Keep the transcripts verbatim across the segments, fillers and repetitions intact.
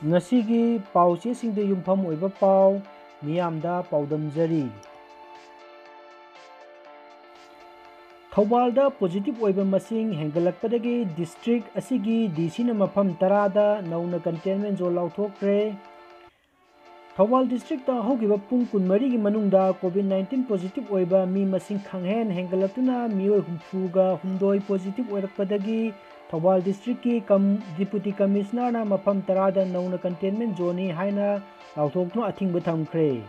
ꯉꯁꯤꯒꯤ ꯄꯥꯎꯆꯦꯁꯤꯡꯗ ꯌꯨꯝꯐꯝ ꯑꯣꯏꯕ ꯄꯥꯎ ꯃꯤꯌꯥꯝꯗ ꯄꯥꯎꯗꯝꯖꯔꯤ꯫ ꯊꯧꯕꯥꯜꯗ positive ꯑꯣꯏꯕ ꯃꯁꯤꯡ ꯍꯦꯟꯒꯠꯂꯛꯄꯗꯒꯤ district ꯑꯁꯤꯒꯤ D Cꯅ ꯃꯐꯝ ꯇꯔꯥꯗ ꯅꯧꯅ containment zone ꯂꯥꯎꯊꯣꯛꯈ꯭ꯔꯦ꯫ ꯊꯧꯕꯥꯜ districtꯇ ꯍꯧꯈꯤꯕ ꯄꯨꯡ ꯀꯨꯟꯃꯔꯤꯒꯤ ꯃꯅꯨꯡꯗ COVID nineteen positive ꯑꯣꯏꯕ ꯃꯤ ꯃꯁꯤꯡ ꯈꯪꯍꯦꯟ ꯍꯦꯟꯒꯠꯂꯛꯇꯨꯅ ꯃꯤꯑꯣꯏ ꯍꯨꯝꯐꯨꯒ ꯍꯨꯝꯗꯣꯏ positive ꯑꯣꯏꯔꯛꯄꯗꯒꯤ ꯊꯧꯕꯥꯜ districtꯀꯤ ꯀꯝ-, Deputy Commissionerꯅ ꯃꯐꯝ ꯇꯔꯥꯗ ꯅꯧꯅ containment zoneꯅꯤ ꯍꯥꯏꯅ ꯂꯥꯎꯊꯣꯛꯇꯨꯅ ꯑꯊꯤꯡꯕ ꯊꯝꯈ꯭ꯔꯦ꯫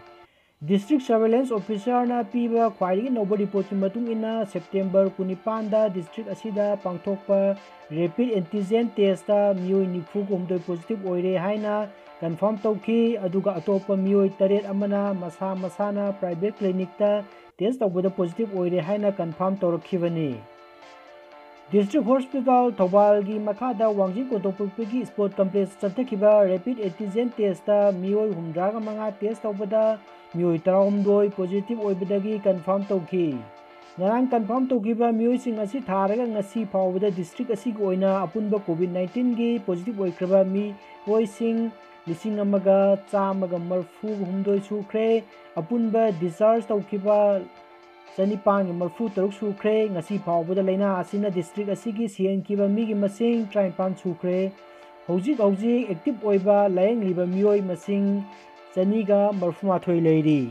District Surveillance Officerꯅ ꯄꯤꯕ ꯈ꯭ꯋꯥꯏꯗꯒꯤ ꯅꯧꯕ reportꯀꯤ ꯃꯇꯨꯡ ꯏꯟꯅ, September ꯀꯨꯟꯅꯤꯄꯥꯟꯗ district ꯑꯁꯤꯗ ꯄꯥꯡꯊꯣꯛꯄ rapid antigen testꯇ ꯃꯤꯑꯣꯏ ꯅꯤꯐꯨꯒ ꯍꯨꯝꯗꯣꯏ positive ꯑꯣꯏꯔꯦ ꯍꯥꯏꯅ confirm ꯇꯧꯈꯤ, ꯑꯗꯨꯒ ꯑꯇꯣꯞꯄ ꯃꯤꯑꯣꯏ ꯇꯔꯦꯠ ꯑꯃꯅ ꯃꯁꯥ ꯃꯁꯥꯅ private clinicꯇ test ꯇꯧꯕꯗ positive ꯑꯣꯏꯔꯦ ꯍꯥꯏꯅ confirm ꯇꯧꯔꯛꯈꯤꯕꯅꯤ꯫ District Hospital ꯊꯧꯕꯥꯜꯒꯤ ꯃꯈꯥꯗ ꯋꯥꯡꯖꯤꯡ ꯀꯣꯟꯊꯣꯡꯄꯣꯛꯄꯤꯒꯤ sport complex ꯆꯠꯊꯈꯤꯕ rapid antigen testꯇ ꯃꯤꯑꯣꯏ ꯍꯨꯝꯗ꯭ꯔꯥꯒ ꯃꯉꯥ test ꯇꯧꯕꯗ ꯃꯤꯑꯣꯏ ꯇꯔꯥꯍꯨꯝꯗꯣꯏ positive ꯑꯣꯏꯕꯗꯒꯤ confirm ꯇꯧꯈꯤ꯫ ꯉꯔꯥꯡ confirm ꯇꯧꯈꯤꯕ ꯃꯤꯑꯣꯏꯁꯤꯡ ꯑꯁꯤ ꯊꯥꯔꯒ ꯉꯁꯤ ꯐꯥꯎꯕꯗ district ꯑꯁꯤꯒꯤ ꯑꯣꯏꯅ ꯑꯄꯨꯟꯕ COVID nineteenꯒꯤ positive ꯑꯣꯏꯈ꯭ꯔꯕ ꯃꯤꯑꯣꯏꯁꯤꯡ ꯂꯤꯁꯤꯡ ꯑꯃꯒ ꯆꯥꯝꯃꯒ ꯃꯔꯤꯐꯨ ꯍꯨꯝꯗꯣꯏ ꯁꯨꯈ꯭ꯔꯦ꯫ ꯑꯄꯨꯟꯕ discharge ꯇꯧꯈꯤꯕ ꯆꯅꯤꯄꯥꯟꯒ ꯃꯔꯤꯐꯨ ꯇꯔꯨꯛ ꯁꯨꯈ꯭ꯔꯦ꯫ ꯉꯁꯤ ꯐꯥꯎꯕꯗ ꯂꯩꯅꯥ ꯑꯁꯤꯅ district ꯑꯁꯤꯒꯤ ꯁꯤꯍꯟꯈꯤꯕ ꯃꯤꯒꯤ ꯃꯁꯤꯡ ꯇꯔꯥꯅꯤꯄꯥꯟ ꯁꯨꯈ꯭ꯔꯦ꯫ ꯍꯧꯖꯤꯛ ꯍꯧꯖꯤꯛ active ꯑꯣꯏꯕ ꯂꯥꯌꯦꯡꯂꯤꯕ ꯃꯤꯑꯣꯏ ꯃꯁꯤꯡ ꯆꯅꯤꯒ ꯃꯔꯤꯐꯨꯃꯥꯊꯣꯏ ꯂꯩꯔꯤ꯫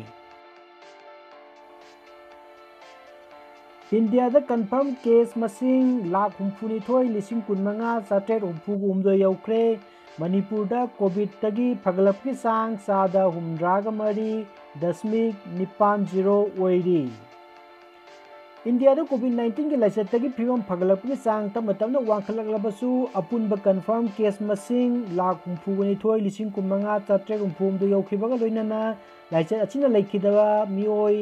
ꯏꯟꯗꯤꯌꯥꯗ confirm case ꯃꯁꯤꯡ ꯂꯥꯈ ꯍꯨꯝꯐꯨꯅꯤꯊꯣꯏ ꯂꯤꯁꯤꯡ ꯀꯨꯟꯃꯉꯥ ꯆꯥꯇ꯭ꯔꯦꯠ ꯍꯨꯝꯐꯨꯒ ꯍꯨꯝꯗꯣꯏ ꯌꯧꯈ꯭ꯔꯦ꯫ ꯃꯅꯤꯄꯨꯔꯗ COVIDꯇꯒꯤ ꯐꯒꯠꯂꯛꯄꯒꯤ ꯆꯥꯡ ꯆꯥꯗ ꯍꯨꯝꯗ꯭ꯔꯥꯒ ꯃꯔꯤ ꯗꯁꯃꯤꯛ ꯅꯤꯄꯥꯟ zero ꯑꯣꯏꯔꯤ꯫ ꯏꯟꯗꯤꯌꯥꯗ COVID nineteenꯒꯤ ꯂꯥꯏꯆꯠꯇꯒꯤ ꯐꯤꯕꯝ ꯐꯒꯠꯂꯛꯄꯒꯤ ꯆꯥꯡ ꯇꯞꯅ ꯇꯞꯅ ꯋꯥꯡꯈꯠꯂꯛꯂꯕꯁꯨ, ꯑꯄꯨꯟꯕ confirm case ꯃꯁꯤꯡ ꯂꯥꯈ ꯍꯨꯝꯐꯨꯒ ꯅꯤꯊꯣꯏ ꯂꯤꯁꯤꯡ ꯀꯨꯟꯃꯉꯥ ꯆꯥꯇ꯭ꯔꯦꯠ ꯍꯨꯝꯐꯨ ꯍꯨꯝꯗꯣꯏ ꯌꯧꯈꯤꯕꯒ ꯂꯣꯏꯅꯅ ꯂꯥꯏꯆꯠ ꯑꯁꯤꯅ ꯂꯩꯈꯤꯗꯕ ꯃꯤꯑꯣꯏ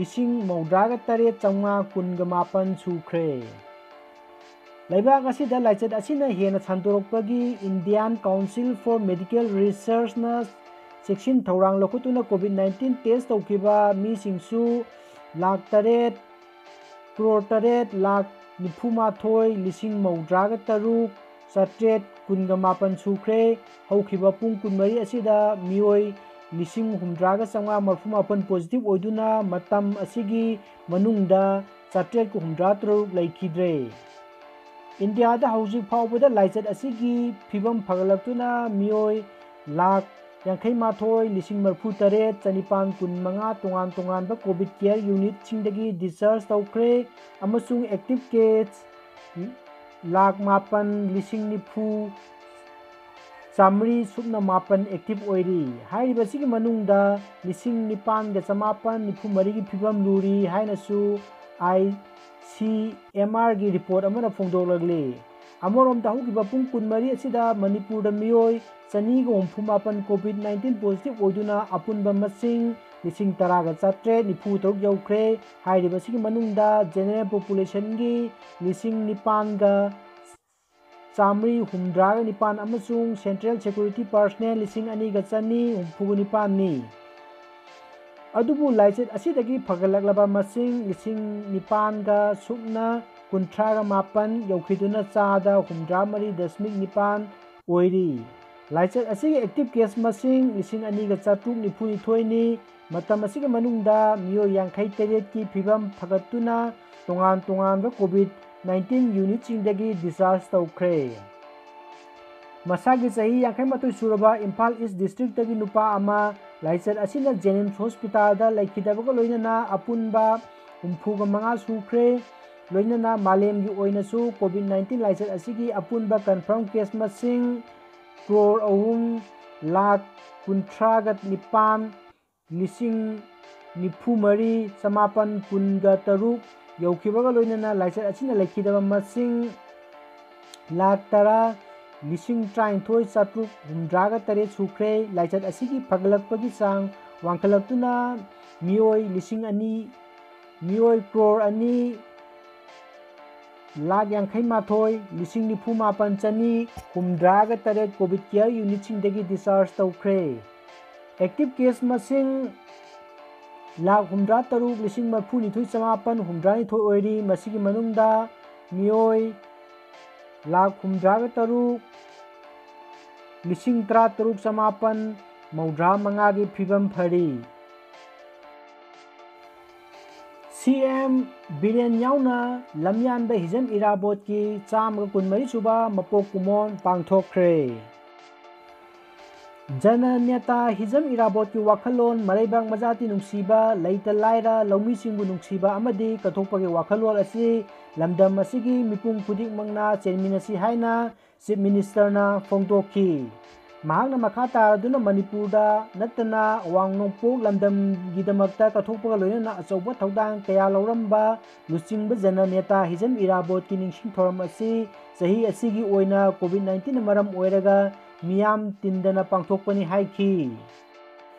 ꯂꯤꯁꯤꯡ ꯃꯧꯗ꯭ꯔꯥꯒ ꯇꯔꯦꯠ ꯆꯥꯝꯃꯉꯥ ꯀꯨꯟꯒ ꯃꯥꯄꯟ ꯁꯨꯈ꯭ꯔꯦ꯫ ꯂꯩꯕꯥꯛ ꯑꯁꯤꯗ ꯂꯥꯏꯆꯠ ꯑꯁꯤꯅ ꯍꯦꯟꯅ ꯁꯟꯗꯣꯔꯛꯄꯒꯤ Indian Council for Medical Researchꯅ ꯆꯦꯛꯁꯤꯟ ꯊꯧꯔꯥꯡ ꯂꯧꯈꯠꯇꯨꯅ COVID nineteen test ꯇꯧꯈꯤꯕ ꯃꯤꯁꯤꯡꯁꯨ ꯂꯥꯈ ꯇꯔꯦꯠ ꯀ꯭ꯔꯣꯔ ꯇꯔꯦꯠ ꯂꯥꯈ ꯅꯤꯐꯨ ꯃꯥꯊꯣꯏ ꯂꯤꯁꯤꯡ ꯃꯧꯗ꯭ꯔꯥꯒ ꯇꯔꯨꯛ ꯆꯥꯇ꯭ꯔꯦꯠ ꯀꯨꯟꯒ ꯃꯥꯄꯟ ꯁꯨꯈ꯭ꯔꯦ꯫ ꯍꯧꯈꯤꯕ ꯄꯨꯡ ꯀꯨꯟꯃꯔꯤ ꯑꯁꯤꯗ ꯃꯤꯑꯣꯏ ꯂꯤꯁꯤꯡ ꯍꯨꯝꯗ꯭ꯔꯥꯒ ꯆꯥꯝꯃꯉꯥ ꯃꯔꯐꯨ ꯃꯥꯄꯟ positive ꯑꯣꯏꯗꯨꯅ ꯃꯇꯝ ꯑꯁꯤꯒꯤ ꯃꯅꯨꯡꯗ ꯆꯥꯇ꯭ꯔꯦꯠꯀ ꯍꯨꯝꯗ꯭ꯔꯥ ꯇꯔꯨꯛ ꯂꯩꯈꯤꯗ꯭ꯔꯦ꯫ ꯏꯟꯗꯤꯌꯥꯗ ꯍꯧꯖꯤꯛ ꯐꯥꯎꯕꯗ ꯂꯥꯏꯆꯠ ꯑꯁꯤꯒꯤ ꯐꯤꯕꯝ ꯐꯒꯠꯂꯛꯇꯨꯅ ꯃꯤꯑꯣꯏ ꯂꯥꯈ ꯌꯥꯡꯈꯩ ꯃꯥꯊꯣꯏ ꯂꯤꯁꯤꯡ ꯃꯔꯐꯨ ꯇꯔꯦꯠ ꯆꯅꯤꯄꯥꯟ ꯀꯨꯟ ꯃꯉꯥ ꯇꯣꯉꯥꯟ ꯇꯣꯉꯥꯟꯕ COVID care unitꯁꯤꯡꯗꯒꯤ discharge ꯇꯧꯈ꯭ꯔꯦ ꯑꯃꯁꯨꯡ active case ꯂꯥꯈ ꯃꯥꯄꯟ ꯂꯤꯁꯤꯡ ꯅꯤꯐꯨ ꯆꯥꯃꯔꯤ ꯁꯨꯞꯅ ꯃꯥꯄꯟ active ꯑꯣꯏꯔꯤ꯫ ꯍꯥꯏꯔꯤꯕꯁꯤꯒꯤ ꯃꯅꯨꯡꯗ ꯂꯤꯁꯤꯡ ꯅꯤꯄꯥꯟꯒ ꯆꯃꯥꯄꯟ ꯅꯤꯐꯨ ꯃꯔꯤꯒꯤ ꯐꯤꯕꯝ ꯂꯨꯔꯤ ꯍꯥꯏꯅꯁꯨ ICMRꯒꯤ report ꯑꯃꯅ ꯐꯣꯡꯗꯣꯛꯂꯛꯂꯤ꯫ ꯑꯃꯔꯣꯝꯗ ꯍꯧꯈꯤꯕ ꯄꯨꯡ ꯀꯨꯟꯃꯔꯤ ꯑꯁꯤꯗ ꯃꯅꯤꯄꯨꯔꯗ ꯃꯤꯑꯣꯏ ꯆꯅꯤꯒ ꯍꯨꯝꯐꯨ ꯃꯥꯄꯟ COVID nineteen positive ꯑꯣꯏꯗꯨꯅ ꯑꯄꯨꯟꯕ ꯃꯁꯤꯡ ꯂꯤꯁꯤꯡ ꯇꯔꯥꯒ ꯆꯥꯇ꯭ꯔꯦꯠ ꯅꯤꯐꯨ ꯇꯔꯨꯛ ꯌꯧꯈ꯭ꯔꯦ꯫ ꯍꯥꯏꯔꯤꯕꯁꯤꯒꯤ ꯃꯅꯨꯡꯗ general populationꯒꯤ ꯂꯤꯁꯤꯡ ꯅꯤꯄꯥꯟꯒ ꯆꯥꯃꯔꯤ ꯍꯨꯝꯗ꯭ꯔꯥꯒ ꯅꯤꯄꯥꯟ ꯑꯃꯁꯨꯡ central security personnel ꯂꯤꯁꯤꯡ ꯑꯅꯤꯒ ꯆꯅꯤ ꯍꯨꯝꯐꯨ ꯅꯤꯄꯥꯟꯅꯤ꯫ ꯑꯗꯨꯕꯨ ꯂꯥꯏꯆꯠ ꯑꯁꯤꯗꯒꯤ ꯐꯒꯠꯂꯛꯂꯕ ꯃꯁꯤꯡ ꯂꯤꯁꯤꯡ ꯅꯤꯄꯥꯟꯒ ꯁꯨꯞꯅ ꯀꯨꯟꯊ꯭ꯔꯥꯒ ꯃꯥꯄꯟ ꯌꯧꯈꯤꯗꯨꯅ ꯆꯥꯗ ꯍꯨꯝꯗ꯭ꯔꯥ ꯃꯔꯤ ꯗꯁꯃꯤꯛ ꯅꯤꯄꯥꯟ ꯑꯣꯏꯔꯤ꯫ ꯂꯥꯏꯆꯠ ꯑꯁꯤꯒꯤ active case ꯃꯁꯤꯡ ꯂꯤꯁꯤꯡ ꯑꯅꯤꯒ ꯆꯥꯇ꯭ꯔꯨꯛ ꯅꯤꯐꯨ ꯅꯤꯊꯣꯏꯅꯤ꯫ ꯃꯇꯝ ꯑꯁꯤꯒꯤ ꯃꯅꯨꯡꯗ ꯃꯤꯑꯣꯏ ꯌꯥꯡꯈꯩ ꯇꯔꯦꯠꯀꯤ ꯐꯤꯕꯝ ꯐꯒꯠꯇꯨꯅ ꯇꯣꯉꯥꯟ ꯇꯣꯉꯥꯟꯕ COVID nineteen unitꯁꯤꯡꯗꯒꯤ discharge ꯇꯧꯈ꯭ꯔꯦ꯫ ꯃꯁꯥꯒꯤ ꯆꯍꯤ ꯌꯥꯡꯈꯩ ꯃꯥꯊꯣꯏ ꯁꯨꯔꯕ ꯏꯝꯐꯥꯜ East districtꯇꯒꯤ ꯅꯨꯄꯥ ꯑꯃ ꯂꯥꯏꯆꯠ ꯑꯁꯤꯅ JNIMS hospitalꯗ ꯂꯩꯈꯤꯗꯕꯒ ꯂꯣꯏꯅꯅ ꯑꯄꯨꯟꯕ ꯍꯨꯝꯐꯨꯒ ꯃꯉꯥ ꯁꯨꯈ꯭ꯔꯦ꯫ ꯂꯣꯏꯅꯅ ꯃꯥꯂꯦꯝꯒꯤ ꯑꯣꯏꯅꯁꯨ COVID nineteen ꯂꯥꯏꯆꯠ ꯑꯁꯤꯒꯤ ꯑꯄꯨꯟꯕ confirm case ꯃꯁꯤꯡ ꯀ꯭ꯔꯣꯔ ꯑꯍꯨꯝ ꯂꯥꯈ ꯀꯨꯟꯊ꯭ꯔꯥꯒ ꯅꯤꯄꯥꯟ ꯂꯤꯁꯤꯡ ꯅꯤꯐꯨ ꯃꯔꯤ ꯆꯃꯥꯄꯟ ꯀꯨꯟꯒ ꯇꯔꯨꯛ ꯌꯧꯈꯤꯕꯒ ꯂꯣꯏꯅꯅ ꯂꯥꯏꯆꯠ ꯑꯁꯤꯅ ꯂꯩꯈꯤꯗꯕ ꯃꯁꯤꯡ ꯂꯥꯈ ꯇꯔꯥ ꯂꯤꯁꯤꯡ ꯇꯔꯥꯅꯤꯊꯣꯏ ꯆꯥꯇ꯭ꯔꯨꯛ ꯍꯨꯝꯗ꯭ꯔꯥꯒ ꯇꯔꯦꯠ ꯁꯨꯈ꯭ꯔꯦ꯫ ꯂꯥꯏꯆꯠ ꯑꯁꯤꯒꯤ ꯐꯒꯠꯂꯛꯄꯒꯤ ꯆꯥꯡ ꯋꯥꯡꯈꯠꯂꯛꯇꯨꯅ ꯃꯤꯑꯣꯏ ꯂꯤꯁꯤꯡ ꯑꯅꯤ, ꯃꯤꯑꯣꯏ ꯀ꯭ꯔꯣꯔ ꯑꯅꯤ ꯂꯥꯈ ꯌꯥꯡꯈꯩ ꯃꯥꯊꯣꯏ ꯂꯤꯁꯤꯡ ꯅꯤꯐꯨ ꯃꯥꯄꯟ ꯆꯅꯤ ꯍꯨꯝꯗ꯭ꯔꯥꯒ ꯇꯔꯦꯠ COVID care unitꯁꯤꯡꯗꯒꯤ discharge ꯇꯧꯈ꯭ꯔꯦ꯫ Active case ꯃꯁꯤꯡ ꯂꯥꯈ ꯍꯨꯝꯗ꯭ꯔꯥ ꯇꯔꯨꯛ ꯂꯤꯁꯤꯡ ꯃꯔꯐꯨ ꯅꯤꯊꯣꯏ ꯆꯃꯥꯄꯟ ꯍꯨꯝꯗ꯭ꯔꯥ ꯅꯤꯊꯣꯏ ꯑꯣꯏꯔꯤ꯫ ꯃꯁꯤꯒꯤ ꯃꯅꯨꯡꯗ ꯃꯤꯑꯣꯏ ꯂꯥꯈ ꯍꯨꯝꯗ꯭ꯔꯥꯒ ꯇꯔꯨꯛ ꯂꯤꯁꯤꯡ ꯇꯔꯥ ꯇꯔꯨꯛ ꯆꯃꯥꯄꯟ ꯃꯧꯗ꯭ꯔꯥ ꯃꯉꯥꯒꯤ ꯐꯤꯕꯝ ꯐꯔꯤ꯫ ꯁꯤ ꯑꯦꯝ ꯕꯤꯔꯦꯟ ꯌꯥꯎꯅ ꯂꯝꯌꯥꯟꯕ ꯍꯤꯖꯝ ꯏꯔꯥꯕꯣꯠꯀꯤ ꯆꯥꯝꯃꯒ ꯀꯨꯟꯃꯔꯤ ꯁꯨꯕ ꯃꯄꯣꯛ ꯀꯨꯝꯑꯣꯟ ꯄꯥꯡꯊꯣꯛꯈ꯭ꯔꯦ꯫ ꯖꯅ ꯅꯦꯇꯥ ꯍꯤꯖꯝ ꯏꯔꯥꯕꯣꯠꯀꯤ ꯋꯥꯈꯜꯂꯣꯟ ꯃꯔꯩꯕꯥꯛ ꯃꯖꯥꯇꯤ ꯅꯨꯡꯁꯤꯕ, ꯂꯩꯇ ꯂꯥꯏꯔ ꯂꯧꯃꯤꯁꯤꯡꯕꯨ ꯅꯨꯡꯁꯤꯕ ꯑꯃꯗꯤ ꯀꯠꯊꯣꯛꯄꯒꯤ ꯋꯥꯈꯜꯂꯣꯟ ꯑꯁꯤ ꯂꯝꯗꯝ ꯑꯁꯤꯒꯤ ꯃꯤꯄꯨꯝ ꯈꯨꯗꯤꯡꯃꯛꯅ ꯆꯦꯟꯃꯤꯟꯅꯁꯤ ꯍꯥꯏꯅ Chief Ministerꯅ ꯐꯣꯡꯗꯣꯛꯈꯤ꯫ ꯃꯍꯥꯛꯅ ꯃꯈꯥ ꯇꯥꯔꯗꯨꯅ ꯃꯅꯤꯄꯨꯔꯗ ꯅꯠꯇꯅ ꯑꯋꯥꯡ ꯅꯣꯡꯄꯣꯛ ꯂꯝꯗꯝꯒꯤꯗꯃꯛꯇ ꯀꯠꯊꯣꯛꯄꯒ ꯂꯣꯏꯅꯅ ꯑꯆꯧꯕ ꯊꯧꯗꯥꯡ ꯀꯌꯥ ꯂꯧꯔꯝꯕ ꯂꯨꯆꯤꯡꯕ ꯖꯅ ꯅꯦꯇꯥ ꯍꯤꯖꯝ ꯏꯔꯥꯕꯣꯠꯀꯤ ꯅꯤꯡꯁꯤꯡ ꯊꯧꯔꯝ ꯑꯁꯤ ꯆꯍꯤ ꯑꯁꯤꯒꯤ ꯑꯣꯏꯅ COVID nineteenꯅ ꯃꯔꯝ ꯑꯣꯏꯔꯒ ꯃꯤꯌꯥꯝ ꯇꯤꯟꯗꯅ ꯄꯥꯡꯊꯣꯛꯄꯅꯤ ꯍꯥꯏꯈꯤ꯫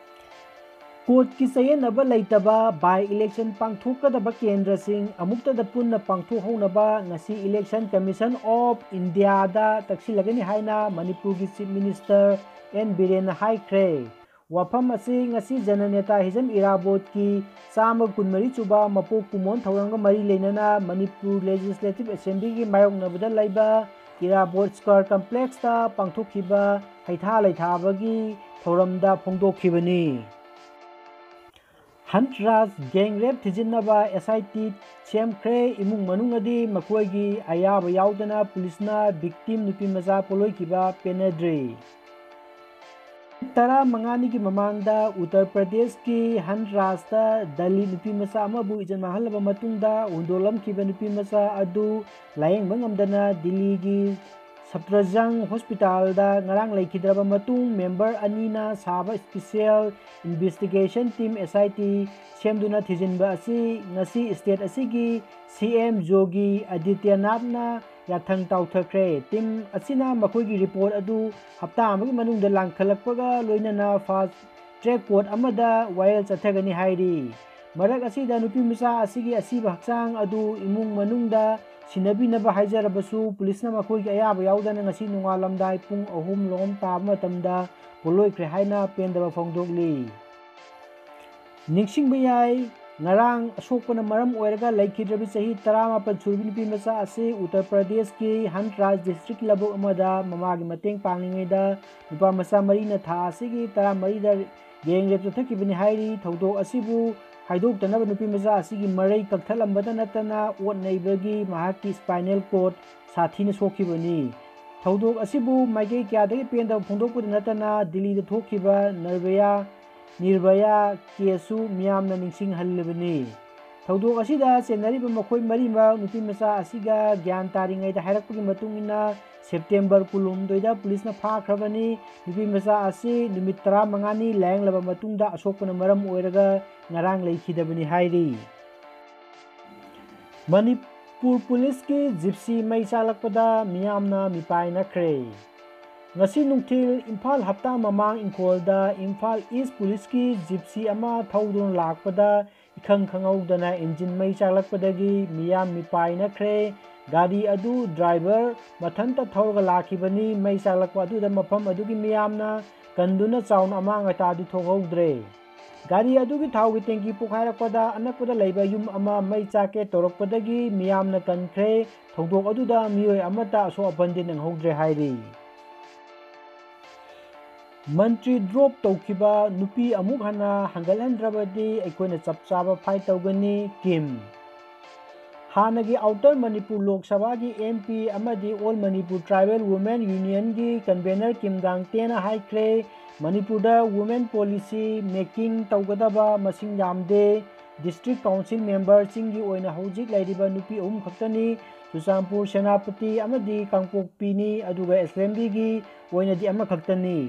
ꯀꯣꯔꯠꯀꯤ ꯆꯌꯦꯠꯅꯕ ꯂꯩꯇꯕ by election ꯄꯥꯡꯊꯣꯛꯀꯗꯕ ꯀꯦꯟꯗ꯭ꯔꯁꯤꯡ ꯑꯃꯨꯛꯇꯗ ꯄꯨꯟꯅ ꯄꯥꯡꯊꯣꯛꯍꯧꯅꯕ ꯉꯁꯤ Election Commission of Indiaꯗ ꯇꯛꯁꯤꯜꯂꯒꯅꯤ ꯍꯥꯏꯅ ꯃꯅꯤꯄꯨꯔꯒꯤ Chief Minister ꯑꯦꯟ ꯕꯤꯔꯦꯟꯅ ꯍꯥꯏꯈ꯭ꯔꯦ꯫ ꯋꯥꯐꯝ ꯑꯁꯤ ꯉꯁꯤ ꯖꯅ ꯅꯦꯇꯥ ꯍꯤꯖꯝ ꯏꯔꯥꯕꯣꯠꯀꯤ ꯆꯥꯝꯃ ꯀꯨꯟꯃꯔꯤ ꯁꯨꯕ ꯃꯄꯣꯛ ꯀꯨꯝꯑꯣꯟ ꯊꯧꯔꯝꯒ ꯃꯔꯤ ꯂꯩꯅꯅ ꯃꯅꯤꯄꯨꯔ Legislative Assemblyꯒꯤ ꯃꯥꯌꯣꯛꯅꯕꯗ ꯂꯩꯕ ꯏꯔꯥꯕꯣꯠ Square Complexꯇ ꯄꯥꯡꯊꯣꯛꯈꯤꯕ ꯍꯩꯊꯥ ꯂꯩꯊꯥꯕꯒꯤ ꯊꯧꯔꯝꯗ ꯐꯣꯡꯗꯣꯛꯈꯤꯕꯅꯤ꯫ ꯍꯟꯁꯔꯥꯖ gang rape ꯊꯤꯖꯤꯟꯅꯕ S I T ꯁꯦꯝꯈ꯭ꯔꯦ꯫ ꯏꯃꯨꯡ ꯃꯅꯨꯡꯅꯗꯤ ꯃꯈꯣꯏꯒꯤ ꯑꯌꯥꯕ ꯌꯥꯎꯗꯅ ꯄꯨꯂꯤꯁꯅ victim ꯅꯨꯄꯤ ꯃꯆꯥ ꯄꯣꯠꯂꯣꯏꯈꯤꯕ ꯄꯦꯟꯅꯗ꯭ꯔꯤ꯫ ꯇꯔꯥꯃꯉꯥꯅꯤꯒꯤ ꯃꯃꯥꯡꯗ ꯎꯠꯇꯔ ꯄ꯭ꯔꯗꯦꯁꯀꯤ ꯍꯟꯁꯔꯥꯖꯇ ꯗꯂꯤꯠ ꯅꯨꯄꯤ ꯃꯆꯥ ꯑꯃꯕꯨ ꯏꯖꯠ ꯃꯥꯡꯍꯜꯂꯕ ꯃꯇꯨꯡꯗ ꯍꯨꯟꯗꯣꯛꯂꯝꯈꯤꯕ ꯅꯨꯄꯤ ꯃꯆꯥ ꯑꯗꯨ ꯂꯥꯌꯦꯡꯕ ꯉꯝꯗꯅ ꯗꯤꯜꯂꯤꯒꯤ ꯁꯞꯇ꯭ꯔꯖꯪ ꯍꯣꯁꯄꯤꯇꯥꯜꯗ ꯉꯔꯥꯡ ꯂꯩꯈꯤꯗ꯭ꯔꯕ ꯃꯇꯨꯡ member ꯑꯅꯤꯅ ꯁꯥꯕ Special Investigation Team S I T ꯁꯦꯝꯗꯨꯅ ꯊꯤꯖꯤꯟꯕ ꯑꯁꯤ ꯉꯁꯤ state ꯑꯁꯤꯒꯤ C M ꯌꯣꯒꯤ ꯑꯗꯤꯇ꯭ꯌꯅꯥꯊꯅ ꯌꯥꯊꯪ ꯇꯥꯎꯊꯈ꯭ꯔꯦ꯫ Team ꯑꯁꯤꯅ ꯃꯈꯣꯏꯒꯤ report ꯑꯗꯨ ꯍꯞꯇꯥ ꯑꯃꯒꯤ ꯃꯅꯨꯡꯗ ꯂꯥꯡꯈꯠꯂꯛꯄꯒ ꯂꯣꯏꯅꯅ fast track court ꯑꯃꯗ ꯋꯥꯌꯦꯜ ꯆꯠꯊꯒꯅꯤ ꯍꯥꯏꯔꯤ꯫ ꯃꯔꯛ ꯑꯁꯤꯗ ꯅꯨꯄꯤ ꯃꯆꯥ ꯑꯁꯤꯒꯤ ꯑꯁꯤꯕ ꯍꯛꯆꯥꯡ ꯑꯗꯨ ꯏꯃꯨꯡ ꯃꯅꯨꯡꯗ ꯁꯤꯟꯅꯕꯤꯅꯕ ꯍꯥꯏꯖꯔꯕꯁꯨ ꯄꯨꯂꯤꯁꯅ ꯃꯈꯣꯏꯒꯤ ꯑꯌꯥꯕ ꯌꯥꯎꯗꯅ ꯉꯁꯤ ꯅꯣꯡꯉꯥꯜꯂꯝꯗꯥꯏ ꯄꯨꯡ ꯑꯍꯨꯝ ꯂꯣꯝ ꯇꯥꯕ ꯃꯇꯝꯗ ꯄꯣꯠꯂꯣꯏꯈ꯭ꯔꯦ ꯍꯥꯏꯅ ꯄꯦꯟꯗꯕ ꯐꯣꯡꯗꯣꯛꯂꯤ꯫ ꯅꯤꯡꯁꯤꯡꯕ ꯌꯥꯏ, ꯉꯔꯥꯡ ꯑꯁꯣꯛꯄꯅ ꯃꯔꯝ ꯑꯣꯏꯔꯒ ꯂꯩꯈꯤꯗ꯭ꯔꯕꯤ ꯆꯍꯤ ꯇꯔꯥꯃꯥꯄꯟ ꯁꯨꯔꯕꯤ ꯅꯨꯄꯤ ꯃꯆꯥ ꯑꯁꯤ ꯎꯠꯇꯔ ꯄ꯭ꯔꯗꯦꯁꯀꯤ ꯍꯟꯁ ꯔꯥꯖ ꯗꯤꯁꯇ꯭ꯔꯤꯛ ꯂꯧꯕꯨꯛ ꯑꯃꯗ ꯃꯃꯥꯒꯤ ꯃꯇꯦꯡ ꯄꯥꯡꯂꯤꯉꯩꯗ ꯅꯨꯄꯥ ꯃꯆꯥ ꯃꯔꯤꯅ ꯊꯥ ꯑꯁꯤꯒꯤ ꯇꯔꯥꯃꯔꯤꯗ ꯒꯦꯡ ꯔꯦꯞ ꯆꯠꯊꯈꯤꯕꯅꯤ ꯍꯥꯏꯔꯤ꯫ ꯊꯧꯗꯣꯛ ꯑꯁꯤꯕꯨ ꯍꯥꯏꯗꯣꯛꯇꯅꯕ ꯅꯨꯄꯤ ꯃꯆꯥ ꯑꯁꯤꯒꯤ ꯃꯔꯩ ꯀꯛꯊꯠꯂꯝꯕꯇ ꯅꯠꯇꯅ ꯑꯣꯠ ꯅꯩꯕꯒꯤ ꯃꯍꯥꯛꯀꯤ ꯁ꯭ꯄꯥꯏꯅꯦꯜ ꯀꯣꯔꯗ ꯁꯥꯊꯤꯅ ꯁꯣꯛꯈꯤꯕꯅꯤ꯫ ꯊꯧꯗꯣꯛ ꯑꯁꯤꯕꯨ ꯃꯥꯏꯀꯩ ꯀꯌꯥꯗꯒꯤ ꯄꯦꯟꯗꯕ ꯐꯣꯡꯗꯣꯛꯄꯗ ꯅꯠꯇꯅ ꯗꯤꯜꯂꯤꯗ ꯊꯣꯛꯈꯤꯕ ꯅꯔꯚꯌꯥ ꯅꯤꯔꯚꯌꯥ ꯀꯦꯁꯁꯨ ꯃꯤꯌꯥꯝꯅ ꯅꯤꯡꯁꯤꯡꯍꯜꯂꯤꯕꯅꯤ꯫ ꯊꯧꯗꯣꯛ ꯑꯁꯤꯗ ꯆꯦꯟꯅꯔꯤꯕ ꯃꯈꯣꯏ ꯃꯔꯤꯃꯛ ꯅꯨꯄꯤ ꯃꯆꯥ ꯑꯁꯤꯒ ꯒ꯭ꯌꯥꯟ ꯇꯥꯔꯤꯉꯩꯗ ꯍꯥꯏꯔꯛꯄꯒꯤ ꯃꯇꯨꯡ ꯏꯟꯅ ꯁꯦꯞꯇꯦꯝꯕꯔ ꯀꯨꯟꯍꯨꯝꯗꯣꯏꯗ ꯄꯨꯂꯤꯁꯅ ꯐꯥꯈ꯭ꯔꯕꯅꯤ꯫ ꯅꯨꯄꯤ ꯃꯆꯥ ꯑꯁꯤ ꯅꯨꯃꯤꯠ ꯇꯔꯥꯃꯉꯥꯅꯤ ꯂꯥꯌꯦꯡꯂꯕ ꯃꯇꯨꯡꯗ ꯑꯁꯣꯛꯄꯅ ꯃꯔꯝ ꯑꯣꯏꯔꯒ ꯉꯔꯥꯡ ꯂꯩꯈꯤꯗꯕꯅꯤ ꯍꯥꯏꯔꯤ꯫ ꯃꯅꯤꯄꯨꯔ ꯄꯨꯂꯤꯁꯀꯤ ꯖꯤꯞꯁꯤ ꯃꯩ ꯆꯥꯛꯂꯛꯄꯗ ꯃꯤꯌꯥꯝꯅ ꯃꯤꯄꯥꯏꯅꯈ꯭ꯔꯦ꯫ ꯉꯁꯤ ꯅꯨꯡꯊꯤꯜ ꯏꯝꯐꯥꯜ ꯍꯞꯇꯥ ꯃꯃꯥꯡ ꯏꯪꯈꯣꯜꯗ ꯏꯝꯐꯥꯜ ꯏꯁ ꯄꯨꯂꯤꯁꯀꯤ ꯖꯤꯞꯁꯤ ꯑꯃ ꯊꯧꯗꯨꯅ ꯂꯥꯛꯄꯗ ꯏꯈꯪ ꯈꯪꯍꯧꯗꯅ ꯏꯟꯖꯤꯟ ꯃꯩ ꯆꯥꯛꯂꯛꯄꯗꯒꯤ ꯃꯤꯌꯥꯝ ꯃꯤꯄꯥꯏꯅꯈ꯭ꯔꯦ꯫ ꯒꯥꯔꯤ ꯑꯗꯨ ꯗ꯭ꯔꯥꯏꯚꯔ ꯃꯊꯟꯇ ꯊꯧꯔꯒ ꯂꯥꯛꯈꯤꯕꯅꯤ꯫ ꯃꯩ ꯆꯥꯛꯂꯛꯄ ꯑꯗꯨꯗ ꯃꯐꯝ ꯑꯗꯨꯒꯤ ꯃꯤꯌꯥꯝꯅ ꯀꯟꯗꯨꯅ ꯆꯥꯎꯅ ꯑꯃꯥꯡ ꯑꯇꯥꯗꯤ ꯊꯣꯛꯍꯧꯗ꯭ꯔꯦ꯫ ꯒꯥꯔꯤ ꯑꯗꯨꯒꯤ ꯊꯥꯎꯒꯤ ꯇꯦꯡꯀꯤ ꯄꯣꯈꯥꯏꯔꯛꯄꯗ ꯑꯅꯛꯄꯗ ꯂꯩꯕ ꯌꯨꯝ ꯑꯃ ꯃꯩ ꯆꯥꯛꯀꯦ ꯇꯧꯔꯛꯄꯗꯒꯤ ꯃꯤꯌꯥꯝꯅ ꯀꯟꯈ꯭ꯔꯦ꯫ ꯊꯧꯗꯣꯛ ꯑꯗꯨꯗ ꯃꯤꯑꯣꯏ ꯑꯃꯠꯇ ꯑꯁꯣꯛ ꯑꯄꯟꯗꯤ ꯅꯪꯍꯧꯗ꯭ꯔꯦ ꯍꯥꯏꯔꯤ꯫ ꯃꯟꯇ꯭ꯔꯤ ꯗ꯭ꯔꯣꯞ ꯇꯧꯈꯤꯕ ꯅꯨꯄꯤ ꯑꯃꯨꯛ ꯍꯟꯅ ꯍꯟꯒꯠꯍꯟꯗ꯭ꯔꯕꯗꯤ ꯑꯩꯈꯣꯏꯅ ꯆꯞ ꯆꯥꯕ ꯐꯥꯏꯠ ꯇꯧꯒꯅꯤ, ꯀꯤꯝ꯫ ꯍꯥꯟꯅꯒꯤ ꯑꯥꯎꯇꯔ ꯃꯅꯤꯄꯨꯔ ꯂꯣꯛ ꯁꯚꯥꯒꯤ ꯑꯦꯝ ꯄꯤ ꯑꯃꯗꯤ ꯑꯣꯜ ꯃꯅꯤꯄꯨꯔ ꯇ꯭ꯔꯥꯏꯕꯦꯜ ꯋꯨꯃꯦꯟ ꯌꯨꯅꯤꯌꯟꯒꯤ ꯀꯟꯚꯦꯅꯔ ꯀꯤꯝ ꯒꯥꯡꯇꯦꯅ ꯍꯥꯏꯈ꯭ꯔꯦ, ꯃꯅꯤꯄꯨꯔꯗ ꯋꯨꯃꯦꯟ ꯄꯣꯂꯤꯁꯤ ꯃꯦꯀꯤꯡ ꯇꯧꯒꯗꯕ ꯃꯁꯤꯡ ꯌꯥꯝꯗꯦ꯫ ꯗꯤꯁꯇ꯭ꯔꯤꯛ ꯀꯥꯎꯟꯁꯤꯜ ꯃꯦꯝꯕꯔꯁꯤꯡꯒꯤ ꯑꯣꯏꯅ ꯍꯧꯖꯤꯛ ꯂꯩꯔꯤꯕ ꯅꯨꯄꯤ ꯑꯍꯨꯝ ꯈꯛꯇꯅꯤ꯫ ꯆꯨꯔꯆꯥꯟꯄꯨꯔ, ꯁꯦꯅꯥꯄꯇꯤ ꯑꯃꯗꯤ ꯀꯥꯡꯄꯣꯛꯄꯤꯅꯤ, ꯑꯗꯨꯒ ꯑꯦꯁꯦꯝꯕ꯭ꯂꯤꯒꯤ ꯑꯣꯏꯅꯗꯤ ꯑꯃꯈꯛꯇꯅꯤ꯫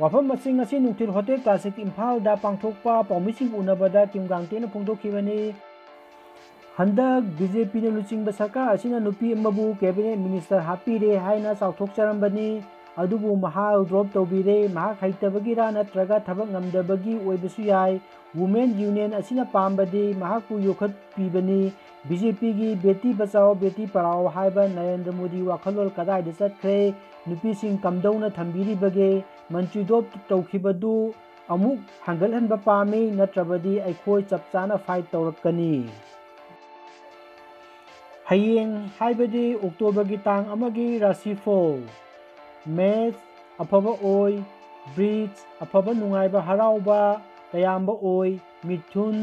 ꯋꯥꯐꯝ ꯑꯁꯤ ꯉꯁꯤ ꯅꯨꯡꯊꯤꯜ ꯍꯣꯇꯦꯜ ꯀ꯭ꯂꯥꯁꯤꯛ ꯏꯝꯐꯥꯜꯗ ꯄꯥꯡꯊꯣꯛꯄ ꯄꯥꯎꯃꯤꯁꯤꯡ ꯎꯅꯕꯗ ꯀꯤꯝ ꯒꯥꯡꯇꯦꯅ ꯐꯣꯡꯗꯣꯛꯈꯤꯕꯅꯤ꯫ ꯍꯟꯗꯛ ꯕꯤ ꯖꯦ ꯄꯤꯅ ꯂꯨꯆꯤꯡꯕ ꯁꯔꯀꯥꯔ ꯑꯁꯤꯅ ꯅꯨꯄꯤ ꯑꯃꯕꯨ ꯀꯦꯕꯤꯅꯦꯠ ꯃꯤꯅꯤꯁꯇꯔ ꯍꯥꯞꯄꯤꯔꯦ ꯍꯥꯏꯅ ꯆꯥꯎꯊꯣꯛꯆꯔꯝꯕꯅꯤ꯫ ꯑꯗꯨꯕꯨ ꯃꯍꯥꯛ ꯗ꯭ꯔꯣꯞ ꯇꯧꯕꯤꯔꯦ꯫ ꯃꯍꯥꯛ ꯍꯩꯇꯕꯒꯤꯔꯥ ꯅꯠꯇ꯭ꯔꯒ ꯊꯕꯛ ꯉꯝꯗꯕꯒꯤ ꯑꯣꯏꯕꯁꯨ ꯌꯥꯏ꯫ ꯋꯨꯃꯦꯟ ꯌꯨꯅꯤꯌꯟ ꯑꯁꯤꯅ ꯄꯥꯝꯕꯗꯤ ꯃꯍꯥꯛꯄꯨ ꯌꯣꯛꯈꯠꯄꯤꯕꯅꯤ꯫ ꯕꯤ ꯖꯦ ꯄꯤꯒꯤ ꯕꯦꯇꯤ ꯕꯆꯥꯎ ꯕꯦꯇꯤ ꯄꯔꯥꯎ ꯍꯥꯏꯕ ꯅꯔꯦꯟꯗ꯭ꯔ ꯃꯣꯗꯤ ꯋꯥꯈꯜꯂꯣꯟ ꯀꯗꯥꯏꯗ ꯆꯠꯈ꯭ꯔꯦ? ꯅꯨꯄꯤꯁꯤꯡ ꯀꯝꯗꯧꯅ ꯊꯝꯕꯤꯔꯤꯕꯒꯦ? ꯃꯟꯇ꯭ꯔꯤ ꯗ꯭ꯔꯣꯞ ꯇꯧꯈꯤꯕꯗꯨ ꯑꯃꯨꯛ ꯍꯟꯒꯠꯍꯟꯕ ꯄꯥꯝꯃꯤ, ꯅꯠꯇ꯭ꯔꯕꯗꯤ ꯑꯩꯈꯣꯏ ꯆꯞ ꯆꯥꯅ fight ꯇꯧꯔꯛꯀꯅꯤ꯫ ꯍꯌꯦꯡ ꯍꯥꯏꯕꯗꯤ October ꯒꯤ ꯇꯥꯡ ꯑꯃꯒꯤ ꯔꯥꯁꯤꯐꯣꯜ꯫ ꯃꯦꯁ ꯑꯐꯕ ꯑꯣꯏ꯫ ꯕ꯭ꯔꯤꯖ ꯑꯐꯕ ꯅꯨꯡꯉꯥꯏꯕ ꯍꯔꯥꯎꯕ ꯇꯌꯥꯝꯕ ꯑꯣꯏ꯫ ꯃꯤꯊꯨꯟ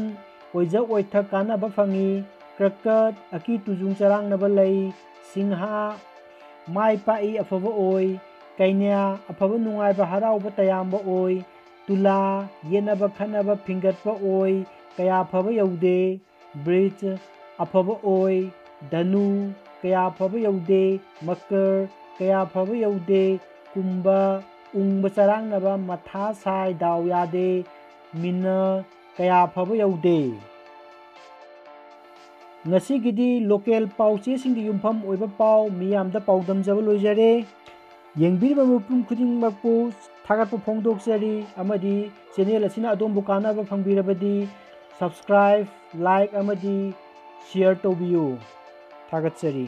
ꯑꯣꯏꯖ ꯑꯣꯏꯊ ꯀꯥꯟꯅꯕ ꯐꯪꯏ꯫ ꯀ꯭ꯔꯀꯠ ꯑꯀꯤ ꯇꯨꯖꯨꯡ ꯆꯔꯥꯡꯅꯕ ꯂꯩ꯫ ꯁꯤꯡꯍꯥ ꯃꯥꯏ ꯄꯥꯛꯏ ꯑꯐꯕ ꯑꯣꯏ꯫ ꯀꯩꯅ꯭ꯌꯥ ꯑꯐꯕ ꯅꯨꯡꯉꯥꯏꯕ ꯍꯔꯥꯎꯕ ꯇꯌꯥꯝꯕ ꯑꯣꯏ꯫ ꯇꯨꯂꯥ ꯌꯦꯠꯅꯕ ꯈꯠꯅꯕ ꯐꯤꯡꯒꯠꯄ ꯑꯣꯏ꯫ ꯀꯌꯥ ꯐꯕ ꯌꯧꯗꯦ꯫ ꯕ꯭ꯔꯤꯖ ꯑꯐꯕ ꯑꯣꯏ꯫ ꯙꯅꯨ ꯀꯌꯥ ꯐꯕ ꯌꯧꯗꯦ꯫ ꯃꯀꯔ ꯀꯌꯥ ꯐꯕ ꯌꯧꯗꯦ꯫ ꯀꯨꯝꯕ ꯎꯪꯕ ꯆꯔꯥꯡꯅꯕ ꯃꯊꯥ ꯁꯥꯏ ꯗꯥꯎ ꯌꯥꯗꯦ꯫ ꯃꯤꯅ ꯀꯌꯥ ꯐꯕ ꯌꯧꯗꯦ꯫ ꯉꯁꯤꯒꯤꯗꯤ local ꯄꯥꯎ ꯆꯦꯁꯤꯡꯗ ꯌꯨꯝꯐꯝ ꯑꯣꯏꯕ ꯄꯥꯎ ꯃꯤꯌꯥꯝꯗ ꯄꯥꯎꯗꯝꯖꯕ ꯂꯣꯏꯖꯔꯦ꯫ ꯌꯦꯡꯕꯤꯔꯤꯕ ꯃꯤꯄꯨꯝ ꯈꯨꯗꯤꯡꯃꯛꯄꯨ ꯊꯥꯒꯠꯄ ꯐꯣꯡꯗꯣꯛꯆꯔꯤ ꯑꯃꯗꯤ channel ꯑꯁꯤꯅ ꯑꯗꯣꯝꯕꯨ ꯀꯥꯟꯅꯕ ꯐꯪꯕꯤꯔꯕꯗꯤ subscribe, like ꯑꯃꯗꯤ share ꯇꯧꯕꯤꯌꯨ꯫ ꯊꯥꯒꯠꯆꯔꯤ꯫